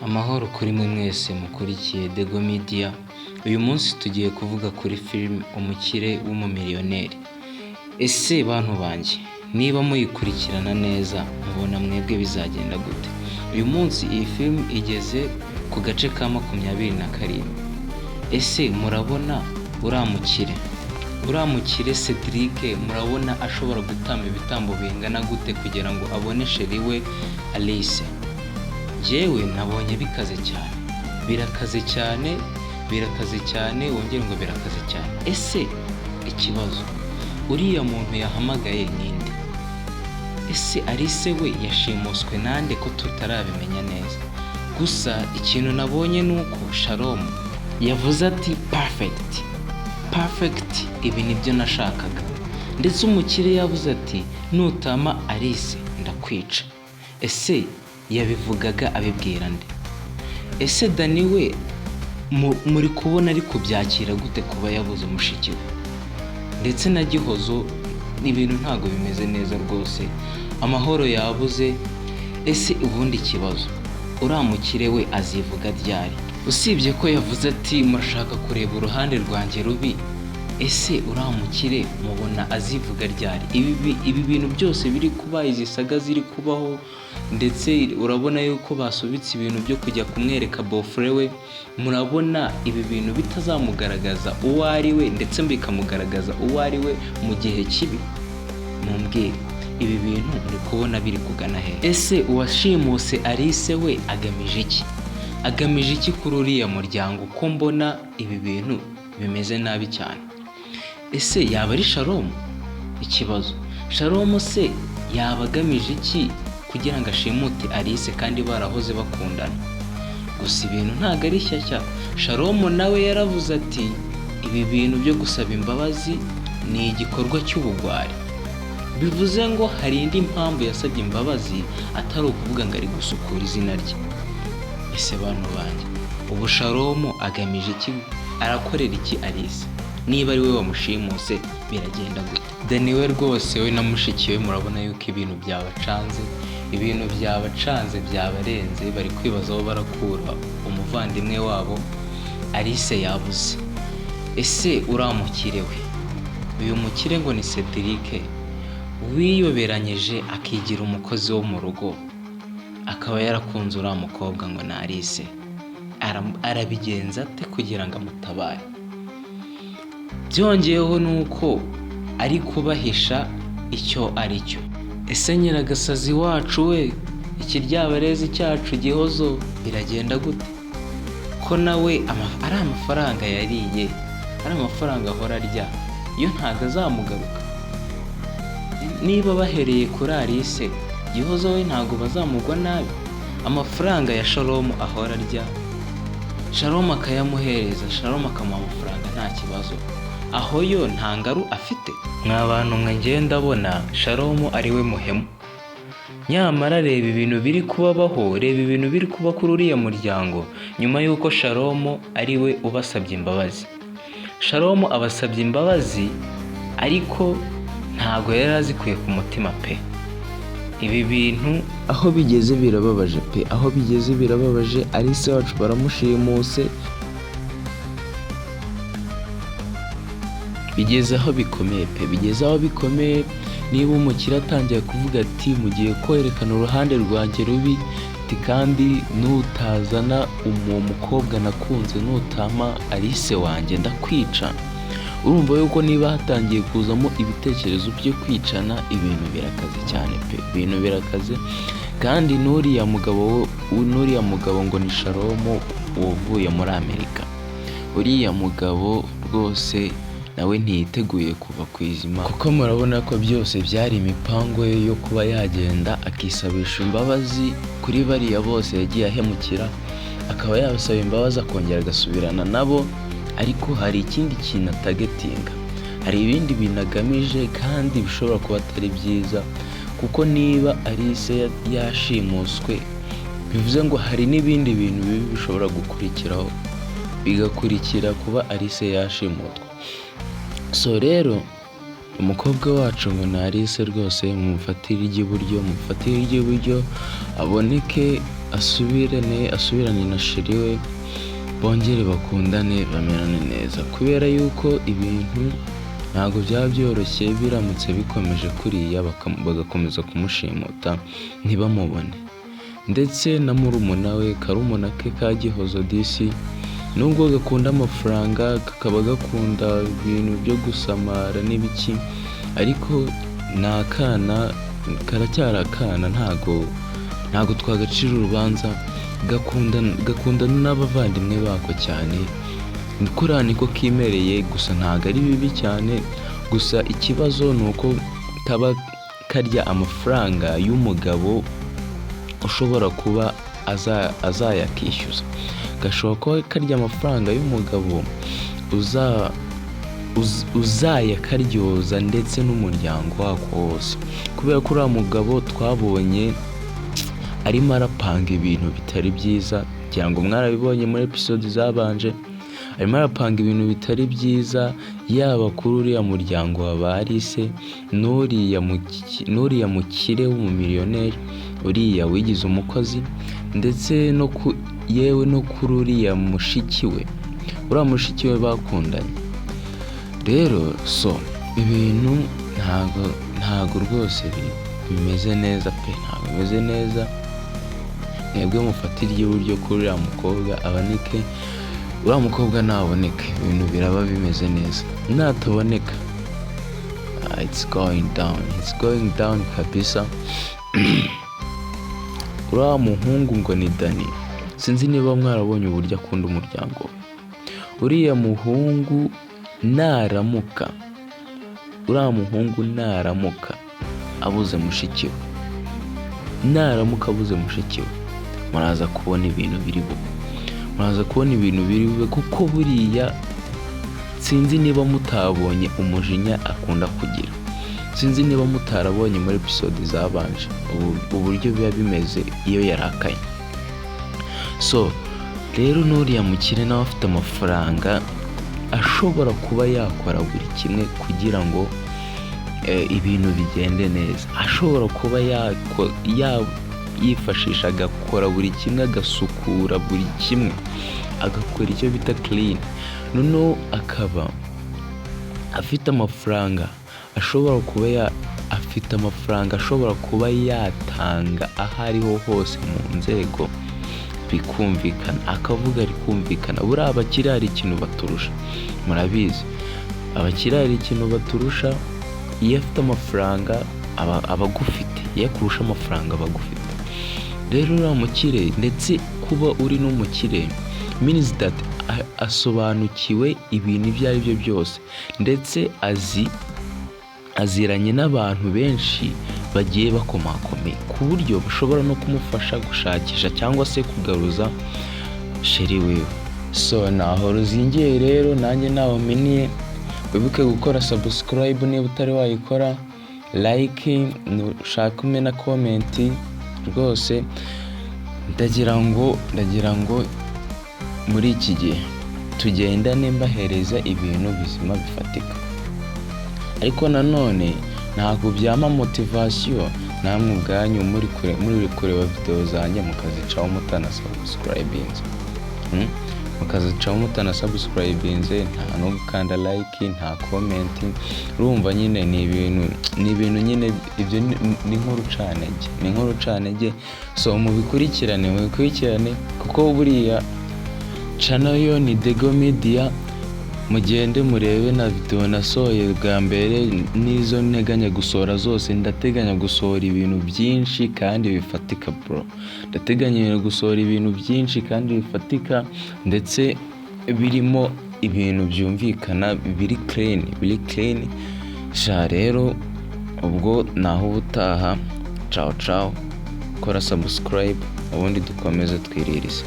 Amahoro kuri mwe mwese mukurikiye Dego Media, uyu munsi tugiye kuvuga kuri filime Umukire w'Umumiliyoneri. Ese bantu banjye, niba muyikurikirana neza mubona mwebwe bizagenda gute? Uyu munsi iyi filime igeze ku gace ka 27. Ese murabona uriya mukire, uriya mukire Cedric, murabona ashobora gutamba ibitambo bingana gute kugira ngo abone chérie we Alice? Njyewe nabonye bikaze cyane, birakaze cyane, birakaze cyane, wongere ngo birakaze cyane. Ese ikibazo, uriya muntu yahamagaye ninde? Ese Alice we yashimuswe nande ko tutarabimenya neza? Gusa ikintu nabonye ni uko Shalom yavuze ati: "Perfect, perfect, ibi nibyo nashakaga." Ndetse umukire yavuze ati: "Nutama Alice ndakwica." Ese yabivugaga abibwira nde? Ese Dani we muri kubona ari kubyakira gute kuba yabuze mushiki we? Ndetse na Gihozo, ibintu ntabwo bimeze neza rwose, amahoro yabuze. Ese ubundi ikibazo, uriya mukire we azivuga ryari? Usibye ko yavuze ati: "Murashaka kureba uruhande rwanjye rubi." Ese uriya mukire mubona azivuga ryari? Ibi bintu byose biri kuba, izi saga ziri kubaho, ndetse urabona yuko basubitse ibintu byo kujya kumwereka beau-frère we, murabona ibi bintu bitazamugaragaza uwo ari we, ndetse bikamugaragaza uwo ari we mu gihe kibi? Mumbwire, ibi bintu muri kubona biri kugana he? Ese uwashimuse Alice we agamije iki? Agamije iki kuri uriya muryango, ko mbona ibi bintu bimeze nabi cyane? Ese yaba ari Shalom? Ikibazo, Shalom se yaba agamije iki kugira ngo ashimute Alice kandi barahoze bakundana? Gusa ibintu ntabwo ari shyashya. Shalom nawe yaravuze ati: "Ibi bintu byo gusaba imbabazi ni igikorwa cy'ubugwari." Bivuze ngo hari indi mpamvu yasabye imbabazi atari ukuvuga ngo ari gusukura izina rye. Ese bantu banjye, ubu Shalom agamije iki? Arakorera iki Alice? Niba ari we wamushimuse biragenda gute? Dani we rwose, we na mushiki we, murabona yuko ibintu byabacanze, ibintu byabacanze, byabarenze. Bari kwibaza aho barakura umuvandimwe wabo Alice yabuze. Ese uriya mukire we, uyu mukire ngo ni Cedric, wiyoberanyije akigira umukozi wo mu rugo, akaba yarakunze uriya mukobwa ngo ni Alice, arabigenza ate kugira ngo amutabare? Byongeyeho ni uko ari kubahisha icyo ari cyo. Ese nyiragasazi wacu we, ikiryabarezi cyacu Gihozo, biragenda gute ko nawe ari amafaranga yariye, ari amafaranga ahora arya, yo ntabwo azamugaruka? Niba bahereye kuri Alice, Gihozo we ntabwo bazamugwa nabi? Amafaranga ya Shalom ahora arya, Shalom akayamuhereza, Shalom akamuha amafaranga nta kibazo, aho yo nta ngaru afite? Mwa bantu mwe, ngewe ndabona Shalom ari we muhemu. Nyamara reba ibintu biri kubabaho, reba ibintu biri kuba kuri uriya muryango nyuma y'uko Shalom ari we ubasabye imbabazi. Shalom abasabye imbabazi, ariko ntabwo yari azikuye ku mutima pe. Ibi bintu aho bigeze birababaje pe, aho bigeze birababaje. Alice wacu baramushimuse. Bigeze aho bikomeye pe, bigeze aho bikomeye. Niba umukire atangiye kuvuga ati: "Mugiye kwerekana uruhande rwanjye rubi," ati: "Kandi nutazana uwo mukobwa nakunze, nutama Alice wanjye ndakwica," urumva yuko niba hatangiye kuzamo ibitekerezo byo kwicana, ibintu birakaze cyane pe, ibintu birakaze. Kandi n'uriya mugabo, n'uriya mugabo ngo ni Shalom wavuye muri Amerika, uriya mugabo rwose nawe ntiyiteguye kuva ku izima, kuko murabona ko byose byari imipango ye yo kuba yagenda akisabisha imbabazi kuri bariya bose yagiye ahemukira, akaba yabasaba imbabazi akongera agasubirana nabo. Ariko hari ikindi kintu atagetinga, hari ibindi bintu agamije kandi bishobora kuba atari byiza, kuko niba Alice yashimuswe bivuze ngo hari n'ibindi bintu bibi bishobora gukurikiraho, bigakurikira kuba Alice yashimutwa. So rero umukobwa wacu ngo ni Alice rwose, mumufatire iry'iburyo, mumufatire iry'iburyo aboneke. asubirane na chéri we, bongere bakundane, bamerane neza, kubera yuko ibintu ntabwo byaba byoroshye biramutse bikomeje kuriya, bagakomeza kumushimuta ntibamubone. Ndetse na murumuna we, karumuna ke ka Gihozo disi, nubwo gakunda amafaranga, kakaba gakunda ibintu byo gusamara n'ibiki, ariko ni akana, karacyari akana, ntago twagacira urubanza. Gakunda n'abavandimwe bako cyane, kuriya niko kimereye. Gusa ntabwo ari bibi cyane, gusa ikibazo ni uko kaba karya amafaranga y'umugabo ushobora kuba azayakishyuza. Gashobora kuba karya amafaranga y'umugabo uzayakaryoza ndetse n'umuryango wako wose, kubera ko uriya mugabo twabonye arimo arapanga ibintu bitari byiza. Kugira ngo mwarabibonye muri episode zabanje, arimo arapanga ibintu bitari byiza, yaba kuri uriya muryango wa ba Alice n'uriya mukire w'umumiliyoneri, uriya wigize umukozi, ndetse no ku yewe no kuri uriya mushiki we, uriya mushiki we bakundanye. Rero so ibintu ntago rwose bimeze neza pe, ntabwo bimeze neza. Mwebwe mufate iry'iburyo kuri uriya mukobwa aboneke. Uriya mukobwa naboneka ibintu biraba bimeze neza, nataboneka, it's going down, it's going down kabisa. Uriya muhungu ngo ni Dani, sinzi niba mwarabonye uburyo akunda umuryango we. Uriya muhungu naramuka, uriya muhungu naramuka abuze mushiki we, naramuka abuze mushiki we, muraza kubona ibintu biri bube, muraza kubona ibintu biri bube, kuko buriya sinzi niba mutabonye umujinya akunda kugira, sinzi niba mutarabonye muri episode zabanje uburyo biba bimeze iyo yarakaye. So rero n'uriya mukire nawe afite amafaranga, ashobora kuba yakora buri kimwe kugira ngo ibintu bigende neza. Ashobora kuba yifashisha agakora buri kimwe, agasukura buri kimwe, agakora icyo bita clean. Noneho akaba afite amafaranga ashobora kuba ya afite amafaranga ashobora kuba yatanga aho ariho hose mu nzego, bikumvikana, akavuga rikumvikana. Buriya abakire hari ikintu baturusha, murabizi, abakire hari ikintu baturusha. Iyo afite amafaranga aba agufite, iyo akurusha amafaranga aba agufite. Rero uriya mukire, ndetse kuba uri n'umukire means that asobanukiwe ibintu ibyo ari byo byose, ndetse azi, aziranye n'abantu benshi bagiye bakomakomeye, ku buryo bashobora no kumufasha gushakisha cyangwa se kugaruza chéri wiwe. So naho ruzingiye rero, nanjye naho mpiniye. Wibuke gukora subscribe niba utari wayikora, like, nushaka umpe na comment. Rwose ndagira ngo muri iki gihe tugendane, mbahereza ibintu bizima bifatika. Ariko nanone ntabwo byampa motivation namwe ubwanyu muri kure, muri kureba video zanjye mukazicaho mutanasubscribinze, Mukazicaho mutanasubscribinze, nta no gukanda like, nta comment. Urumva nyine ni ibintu nyine ibyo ni nk'urucantege, ni nk'urucantege. So mubikurikirane, mubikurikirane, kuko buriya channel yo ni Dego Media. Mugende murebe na video nasohoye bwa mbere n'izo nteganya gusohora zose. Ndateganya gusohora ibintu byinshi kandi bifatika, bro. Ndateganya gusohora ibintu byinshi kandi bifatika, ndetse birimo ibintu byumvikana, biri clean, biri clean sha. Rero ubwo naho ubutaha, ciao ciao. Kora subscribe ubundi dukomeze twiririze.